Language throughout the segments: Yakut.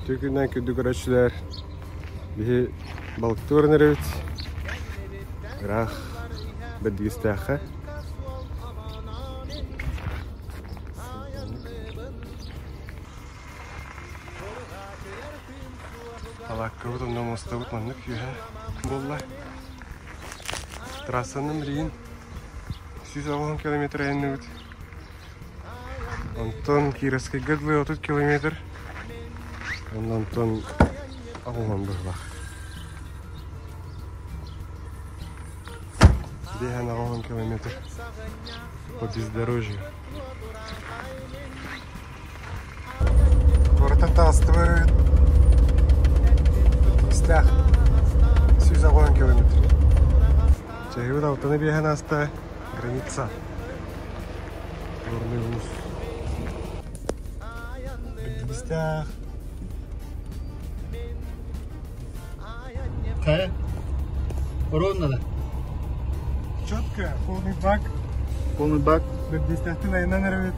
Үтүө күннээн күндү көрөөччүлэр, биһи балыктыы баран эрэбит. Ыраах Бэрдигэстээххэ. Балааккабыт онно муостабыт маннык үөһэ буолла. Трассанан билигин 180 километр айанныбыт. Онтон Кировскайга дылы 30 километр. Онтон аҕуһан быһылаах. Биэһэн аҕуһан километр по бездорожью. Куораттан таҕыстыбыт. Истээх 180 километр. Чайыбыт алтаны биэһэн ааста. Граница. Горный улус. Бэрдигистээх. Хайа? Ровно да? Четко, полный бак. Полный бак. Бэрдигистээхтэн айаннан эрэбит.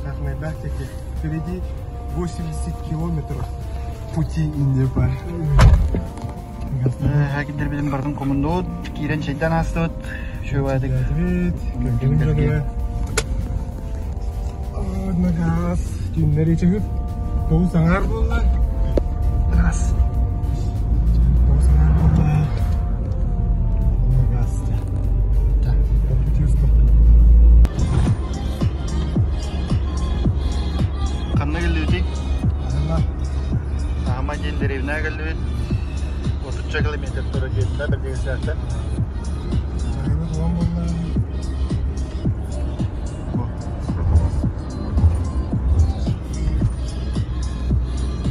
Ахмайбах теке. Впереди 80 километров пути и неба. Хакидер бардым комундуут, киирэн чайдан аастыбыт. Үчүгэй Кэргэним дьонуга Нагаас түүннэр ичигит тоҕус аҥаар буолла. Нагаас. Тоҕус аҥаар буолла. Нагаас. Ханна кэллибитий? Аһыма диэн дэриэбинэҕэ кэллибит. Отучча километр тура диэтилэр бэрдигэсээхтэн.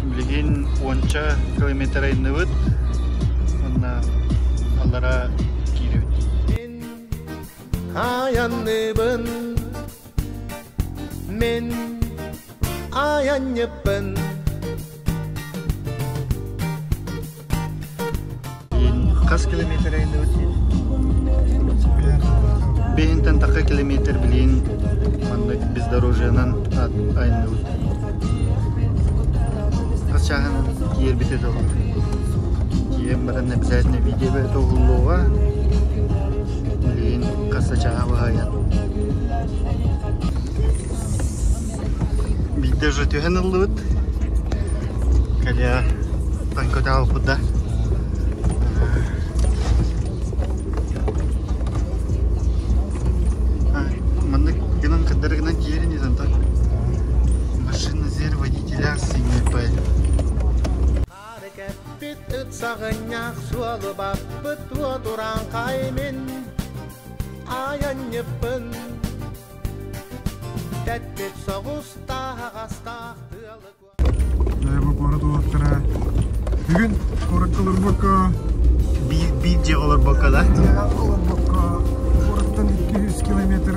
Билигин уонча километр айанныбыт уонна аллара киирэбит. Айанныбын Мин айанньыппын Хас километр айанныбыт Бэһинтэн тахха километр билигин маннык бездорожьенан айанныбыт. Хас чааһынан тиийэрбит этэ ол. Тиийэн баран обязательно видео уһуллуоҕа. Билигин хас да чааһа баһыйан. Биирдэ уже түһэн ыллыбыт. Кэлиэ таҥкөтө аҕалбыт да. Маннык гынан кырдары гынан тиийэрин антон. Машина зер водителя синий Кэппит ыт саҕынньах суолу баппыт уотурааҥхай мин айанньыппын Тэттик соҕус тааһаҕастаах тыалы Дьэ бу куорат уолаттара бүгүн куоракка олорбокко Биир биир дьиэҕэ олорбокко да? Дьиэҕэ олорбокко куораттан 200 километр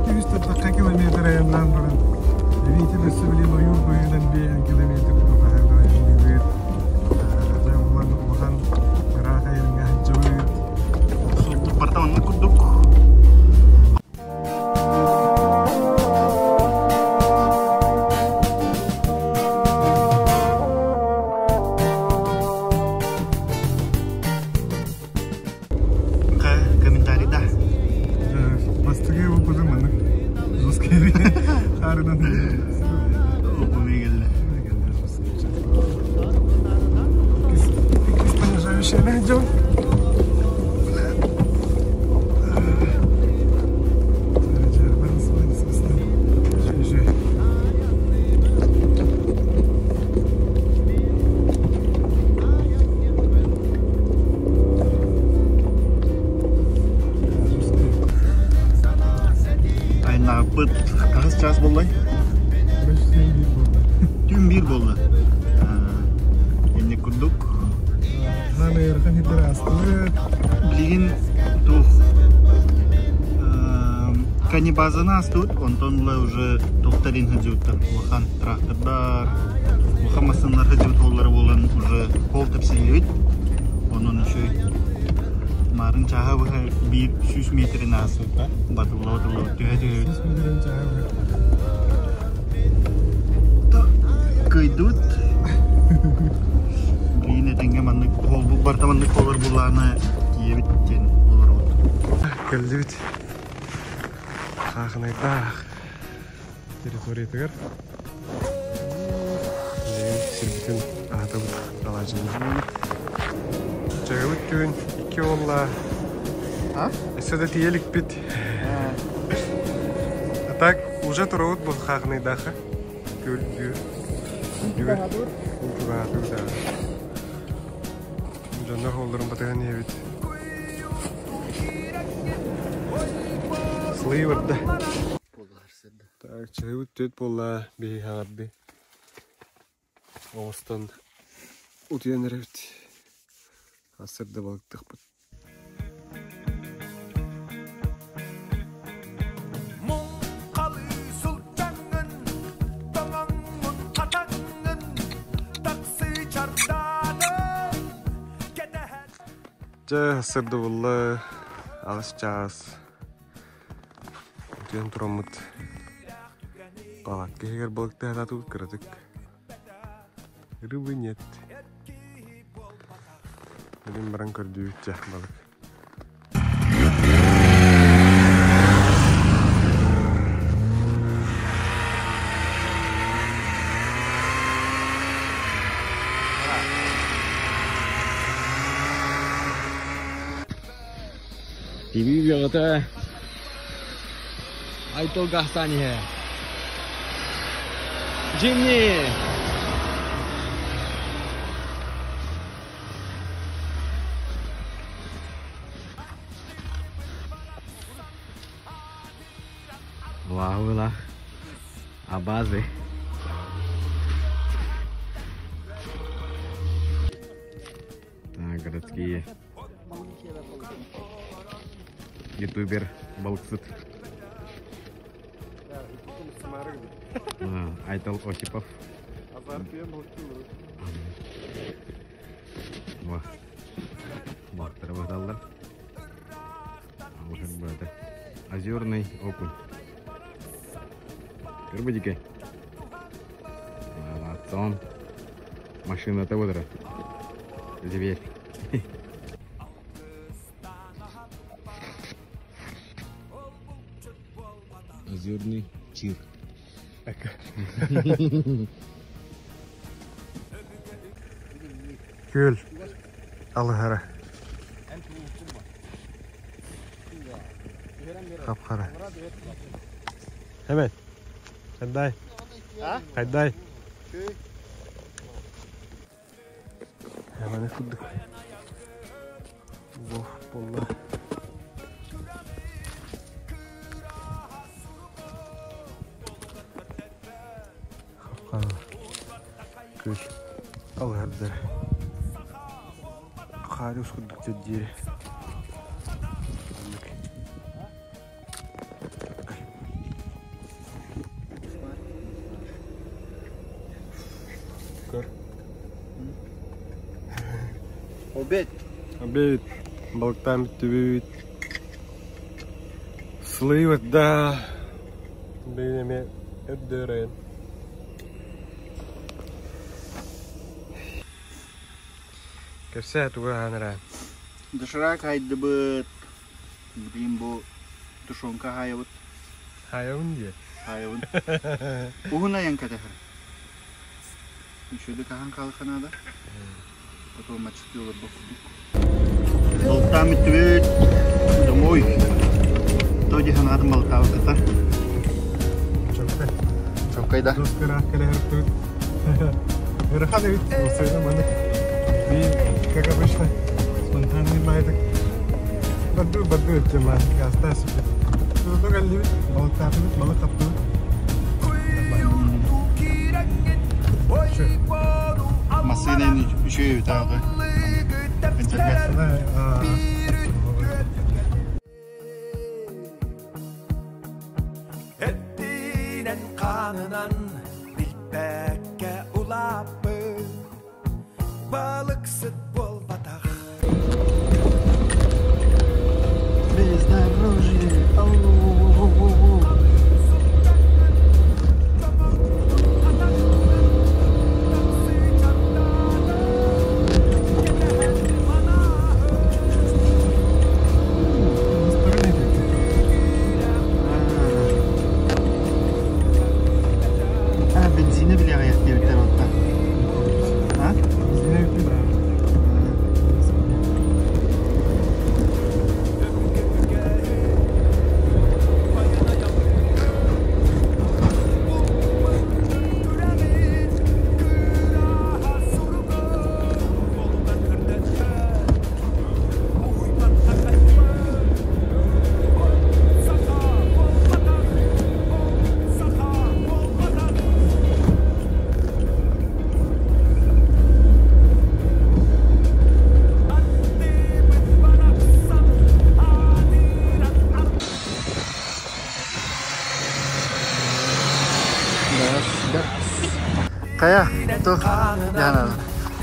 200 километр айаннаан баран эбиитин өссө билин ойуур быыһынан биэһэн километр тутаһан айанныыбыт. Дьэ улахан улахан ыраах айаҥҥа сылдьабыт. Суолбут барыта оннук курдук. Комментарий да. Бастакы опытым маннык жесткий хаарынан Опумегелле. Иккис понижающая найдем. Айнааппыт хаһыс чаас буоллай? Түүн биир буолла. Инник курдук. Хааны ыарахан сирдэр аастыбыт. Билигин туох канибазаны аастыбыт, онтон ыла уже тохтарин сылдьыбыттар. Улахан трактордар, улахан массыыналар сылдьыбыт уоллара буолан уже пол тэпсиллибит. Онон үчүгэй. Маарын чааһа быһа биир 100 метрин аастыбыт. Батылла-батылла түһэ-түһэ. 100 метрин чааһа быһа. Кыйдыбыт. Барта маннык олор буллаана тиийэбит диэн олоробут. Кэллибит. Хаахынайдаах территориятыгар. Билигин сирбитин аһатабыт, алаадьылыыбыт. Чагыбыт түүн 2 буолла. Өссө да тиийэ иликпит. А так уже турабыт бу Хаахынайдаахха. Күл дүр. Чугаһаатыбыт да. Дьоннор холлорун батыһан иһэбит. Сылыы барда. Так, чаһыбыт 4 буолла, биһи хаҥарбы. Оҥостон утуйан эрэбит. Сарсыарда балыктыахпыт. Муҥхалыы сылдьаҥҥын, тоҥоҥҥун хатаҥҥын, таксыы чардаатын кэтэһэн. Дьэ, сарсыарда буолла, 8 чаас. Утуйан тураммыт палатка иһигэр балыктаһатаатыбыт кыратык. Рыбы нет. Билин баран көрдүүбүт дьэ балык. Тибии бөҕөтө Айтыл гастан иһэ. Джимми! Лаһыла абазы. А, городские. Ютубер балыксыт. Айтал Осипов. Бактары баталлар. Озерный окунь. Көрбүдүкэ. Молодцом. Машината бодора. Зверь. Озерный чир. Күөл алыһара. Хап-хара. Hemen. Хайдай. Хайдай. Hemen курдук. Бу буолла. Хап-хара. Күөл алыһардар. Хариус курдук диэри. Көр. Обед. Обед. Балыктаан бүттүбүт. Сылыйбыт да. Бүгүн эмиэ өрдөөрөйөн. Кэпсээ тугу аһаан эрэ? Доширак хайдыбыт. Билигин бу тушенка хаайабыт. Хаайабын диэ. Хаайабын. Уһун айан кэтэһэр. Үчүгэйдик аһаан хаалыахха наада. Потом маччыктыы олорбот курдук. Балыктаан бүттүбүт. Домой. То дии санаатым балыктаабыккыта. Чөккө. Чөккөйда. Дос кыраах кэлэһэртүбүт. Ыарахан эбит. Осойно маннык. Би, как обычно, спонтанный баайдык. Бардыы бардыы өттө гаастаа сүппүт. Тута кэллибит, балыктаатыбыт, балык хаптыбыт. Массыына үчүгэй эбит ааҕы. Эттинэн хаанынан билбэккэ улааппыт балыксыт буолбатах. Бездорожье.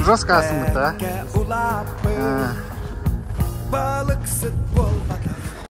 Жестко астыммыт, да?